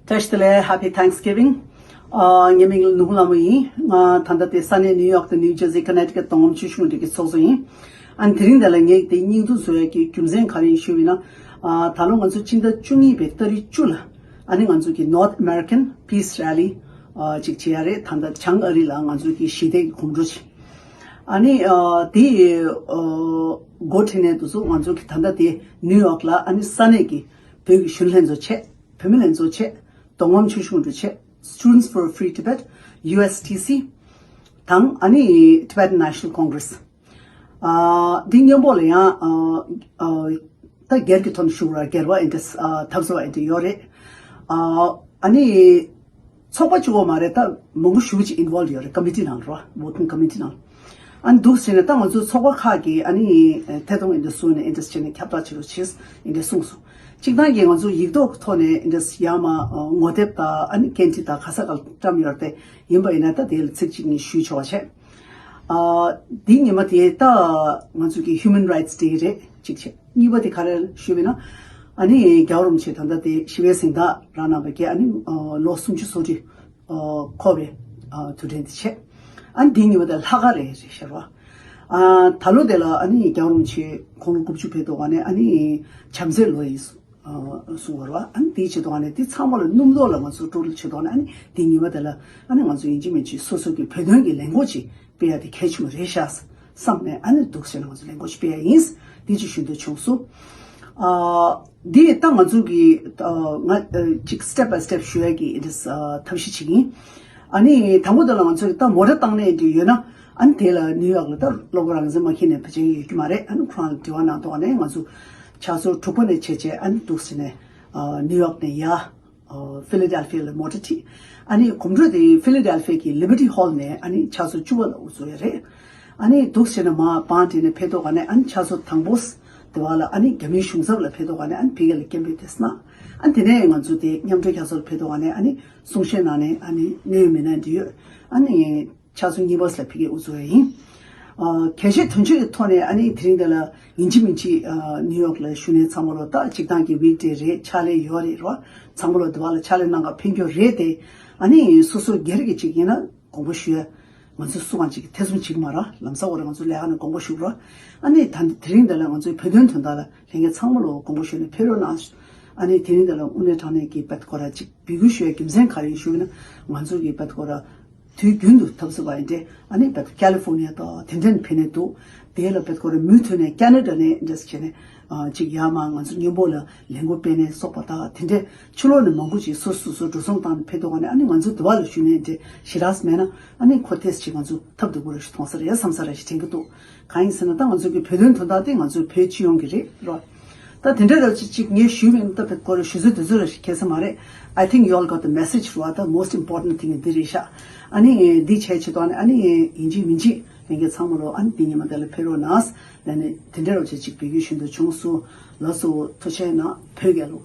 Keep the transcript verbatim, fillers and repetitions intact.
བཀྲ་ཤིས་བདེ་ལེགས། Happy Thanksgiving། ཨ། ངའི་མིང་ལ་ནོར་བུ་ལྷ་མོ་ཡིན། ང་ད་ལྟ་དེ་ས་གནས་ནིའུ་ཡོག་དང་ནིའུ་ཇར་སི། ཀོ་ནེ་ཊི་ཀཊ་མདོ་ཁམས་ཆུ་བཞི་སྒང་དྲུག་གི་ཚོགས་གཙོ་ཡིན། ཨ་ནི་དེ་རིང་འདི་ལ་ངས་དེ་སྙིང་བསྡུས་བཟོ་ཡ་གི་རྒྱུ་མཚན་ག་རེ་ཡིན་ཞུས་པ་ཡིན་ན། ཨ། ད་ལོ་ང་ཚོ་སྤྱི་ཟླ་བཅུ་གཉིས་པའི་ཏ་རིག་བཅུ་ལ་ཨ་ནི་ང་ཚོ་གི་North American Peace Rally ཨ་ཅིག་བྱེད་ཡ་རེད། ད་ལྟ་བྱང་ཨ་རི་ལ་ང་ཚོ་གི་ཞི་བདེ་གི་གོམ་བགྲོད་ཅིག་ཨ་ནི་ཨ་དེ་ཨ་འགོ་ཁྲིད་ནས་དུ་སུ་ང་ཚོ་གི་ད་ལྟ་དེ་ནིའུ་ཡོག་ལ་ཨ་ནི་ས་གནས་ཀྱི་བོད་ཀྱི་གཞོན་ལྷན་ཚོགས་བྱས། བུད་མེད་ལྷན་ཚོགས་བྱས། མདོ་ཁམས་ཆུ་བཞི་སྒང་དྲུག་བྱས། Students for a Free Tibet། ཡུ་ཨེས་ཊི་སི། དང་ཨ་ནི་Tibetan National Congress། ཨ་འདི་མཉམ་པོ་ལ་ཡང་ཨ་ཨ་ད་སྒེར་གྱི་ཐོག་ནས་ཞུ་བ་སྒེར་བ་ཨེ་འདྲ་ཨ་འཐབ་ས་བ་ཨེ་འདྲ་ཡོད་རེད། ཨ་ཨ་ནི་ཚོགས་པ་གཅིག་པོ་མ་རེད། ད་མང་པོ་ཞེ་པོ་ཅིག་ཨིན་ཝོལབ་ཡོད་རེད། ཀོ་མི་ཊི་ནང་རོ། ཝོ་ཀིང་ཀོ་མི་ཊི་ནང་། ཨ་ནི་འདུག་ཟེར་ནས་ད་ང་ཚོ་ཚོགས་པ་ཁག་གིས་ཨ་ནི་ཐད་གཏོང་ཨེ་འདྲ་བཟོས་ནས་ཨེ་འདྲ་བྱས་ནས་ཁྱབ་བསྒྲགས་བྱེད་རོགས་བྱེད་ཨེ་འདྲ་གསུངས་སོང་། གཅིག་ཐང་གིས་ང་ཚོ་ཡིག་ཐོག་ཐོག་ནས་ཨེ་འདྲ་ཡར་མར་ངོ་དེབ་དང་ཨ་ནི་སྐད་འཕྲིན་དང་ག་ས་ག་ལ་བཀྲམ་ཡོད་རེད། དེ་ཡིན་པ་ཡིན་ན་ད་དེ་ལ་ཚིག་གཅིག་གཉིས་ཞུས་ཆོག་པ་བྱས། ཨ་འདི་ཉི་མ་དེ་ད་ང་ཚོ་གི་Human Rights Day རེད། གཅིག་བྱས། གཉིས་པ་དེ་ག་རེ་ཞུས་པ་ཡིན་ན། ཨ་ནི་རྒྱལ་བ་རིན་པོ་ཆེ་ད་ལྟ་དེ་ཞི་བའི་གཟེངས་རྟགས་རག་གནང་བའི་གི་ཨ་ནི་ཨ་ལོ་སུམ་ཅུ་སོ་བཞི་ཨ་འཁོར་བའི་ཨ་དུས་དྲན་དེ་བྱས། ཨ་ནི་འདི་ཉི་མ་དེ་ལྷག་དཀར་རེད་ཟེར་བ། ཨ་ད་ལོ་དེ་ལ་ཨ་ནི་རྒྱལ་བ་རིན་པོ་ཆེ་དགུང་ལོ་དགུ་བཅུ་ཕེབས་དུས་ཨ་ནི་ཨ་ནི་བྱམས་བརྩེའི་ལོ་ཡིན་གསུངས་པ་རེད་བ། ཨ་ནི་དེའི་ཆེད་དུ་ཨ་ནི་དེ་ཚང་མ་ལ་སྣུམ་ཐོག་ལ་ང་ཚོ་སྤྲོ་བསྡུར་བྱེད་དུས་ཨ་ནི་ཨ་ནི་དེ་ཉི་མ་དེ་ལ་ཨ་ནི་ང་ཚོ་ཡིན་གཅིག་མིན་གཅིག་སོ་སོ་གི་བོད་དོན་གྱི་ལས་འགུལ་ཅིག་སྤེལ་ཡ་དེ་གལ་ཆེན་པོ་རེད་ཤག་བསམ་ནས་ཨ་ནི་འདུག་ཟེར་ནས་ང་ཚོ་ལས་འགུལ་ཅིག་སྤེལ་ཡ་ཡིན། དེ་ཅིག་ཞུ་འདོད་བྱུང་སོང་། ཨ་འདི་ད་ང་ཚོ་གི་ཨ་ང་ཨ་ཅིག་step by step ཞུ་ཡ་གི་ཨ་ཐབས་ཤེས་ཅིག་ཡིན། ཨ་ནི་དང་པོ་དེ་ལ་ང་ཚོ་གི་ད་མོ་ཊ་བཏང་ནས་འདི་ཡོད་ན། ཨ་ནི་དེ་ལ་ནིའུ་ཡོག་ལ་ད་སློབ་གྲྭ་རང་བཙན་མ་འཁྱེར་ནས་ཕལ་ཆེར་ཡོད་ཀྱི་མ་རེད། ཨ་ནི་ཁོ་རང་ལ་དྲི་བ་གནང་དུས་ཨ་ནི་ང་ཚོ་ཕྱག་ཚོད་དྲུག་པ་ནས་བྱས་བྱས་ཨ་ནི་འདུག་ཟེར་ནས་ཨ་ནིའུ་ཡོག་ནས་ཡར་ཨ་ཕི་ལ་ཌེལ་ཕི་ཡ་ལ་མོ་ཊ་ཁྲིད། ཨ་ནི་གོམ་བགྲོད་དེ་ཕི་ལ་ཌེལ་ཕི་ཡ་གི་ལི་བར་ཊི་ཧོལ་ནས་ཨ་ནི་ཕྱག་ཚོད་བཅུ་པ་ལ་དབུ་འཛུགས་ཡོད་རེད། ཨ་ནི་འདུག་བྱས་ན་མར་བང་སྒྲིག་ནས་ཕེབས་དུས་ཨ་ནི་ཨ་ནི་ཕྱག་ཚོད་དང་པོ་དེ་བ་ལ་ཨ་ནི་རྒྱ་མིའི་གཞུང་ཚབ་ལ་ཕེབས་དུས་ཨ་ནི་ཨ་ནི་ཕ་གི་ལ་སྐད་འབོད་དེ་གནང་། ཨ་ནི་དེ་ནས་ང་ཚོ་དེ་མཉམ་འབྲེལ་རྒྱལ་ཚོགས་ལ་ཕེབས་དུས་ཨ་ནི་ཨ་ནི་གསུང་བཤད་གནང་ནས་ཨ་ནི་གནད་ཡོད་མི་སྣ་འདི་ཡོད། ཨ་ནི་ཕྱག་ཚོད་གཉིས་པ་ལ་ཕ་གི་དབུ་འཛུགས་ཡ་ཡིན། ཨ་གལ་ཆེ་དོན་ཆེ་གི་ཐོག་ནས་ཨ་ནི་དེ་རིང་འདི་ལ་ཡིན་གཅིག་མིན་གཅིག་ཨ་ནིའུ་ཡོག་ལ་བཞུགས་མཁན་ཚང་མ་ལོ་ད་སྤྱིར་བཏང་གི་ཝིག་ཌེ་རེད། ཕྱག་ལས་ཡོད་རེད་རོ། ཚང་མ་ལོ་འདི་བ་ལ་ཕྱག་ལས་གནང་ག་ཕེབས་རྒྱུ་རེད་དེ། ཨ་ནི་སོ་སོ་སྒེར་གྱི་ཅིག་ཡིན་ན་དགོངས་པ་ཞུ་ཡ་ང་ཚོ་སུ་གང་ཅིག་གི་ཐེ་ཚོམ་བྱེད་ཀྱི་མ་རེད། ལམ་སང་འོ་རེད་ང་ཚོ་ལས་ཀ་ནས་དགོངས་པ་ཞུ་རོགས། ཨ་ནི་ད་དེ་རིང་འདི་ལ་ང་ཚོའི་བོད་དོན་དོན་དག་ལ་ལྷན་རྒྱས་ཚང་མ་ལོ་དགོངས་པ་ཞུས་ནས་ཕེབས་རོགས་གནང་། ཨ་ནི་དེ་རིང་འདི་ལ་དངོས་གནས་དྲང་གནས་ཀྱི་བེད་ཁོ་ར་ཅིག་འབོད་སྐུལ་ཞུ་ཡ་རྒྱུ་མཚན་ག་རེ་ཡིན་ཞུ་ན། ང་ཚོ་གི་བེད་ཁོ་ར་དུས་རྒྱུན་དུ་འཐབ་སྲིད་པ་ཡིན་ཏེ། ཨ་ནི་བེད་ཁོ་ཀ་ལི་ཧྥོར་ནི་ཡ་དང་དེ་འདྲ་ནས་ཕེབས་ནས་འདུག་དེ་ལ་བེད་ཁོ་ར་མུ་མཐུད་ནས་ཁེ་ན་ཌ་ནས་འདྲ་ཞིག་བྱས་ནས་ཨ་ཅིག་ཡར་མར་ང་ཚོ་མཉམ་པོ་ལ་ལས་འགུལ་སྤེལ་ནས་སོགས་པ་དང་དེ་འདྲ་ཕྱི་ལོགས་ནས་མང་པོ་ཅིག་སོ་སོ་སོ་སོ་འགྲོ་སོང་བཏང་ནས་ཕེབས་འདུག་ག་ནས། ཨ་ནི་ང་ཚོ་འདི་བ་ལ་བཞུགས་ནས་འདྲ་ཞེ་དྲགས་མེད་ན་ཨ་ནི་ཁོ་ཏོག་ཙམ་ཅིག་ང་ཚོ་ཐབས་སྡུག་པོ་རེ་ཞིག་མཐོང་ས་རེད་བསམ་ས་རེ་ཞིག་དྲན་གྱི་འདུག་གང་ཡིན་ཟེར་ན་ད་ང་ཚོ་གི་བོད་དོན་དོན་དག་དེ་ང་ཚོའི་བོད་སྤྱི་ཡོངས་ཀྱི་རེད་རོ། ད་དེ་འདྲ་ར་ཅིག་ཅིག་ངས་ཞུས་མིན་ད་བེད་ཁོ་ར་ཞུ་ཚོད་དེ་ཚོ་ར་ཞིག་ཁྱད་ས་མ་རེད། I think you all got the message རོ། ད་most important thing འདི་རེད་ཤག་ཨ་ནི་འདི་བྱས་ཆེད་དུ་ཨ་ནི་ཨ་ནི་ཡིན་གཅིག་མིན་གཅིག་ལྷན་རྒྱས་ཚང་མ་ལོ་ཨ་ནི་འདི་ཉི་མ་དེ་ལ་ཕེབས་རོགས་གནང་། ཨ་ནི་དེ་འདྲ་ར་ཅིག་ཅིག་འབོད་སྐུལ་ཞུ་འདོད་བྱུང་སོང་། ལགས་སོ། ཐུགས་རྗེ་གནང་། བོད་རྒྱལ་ལོ།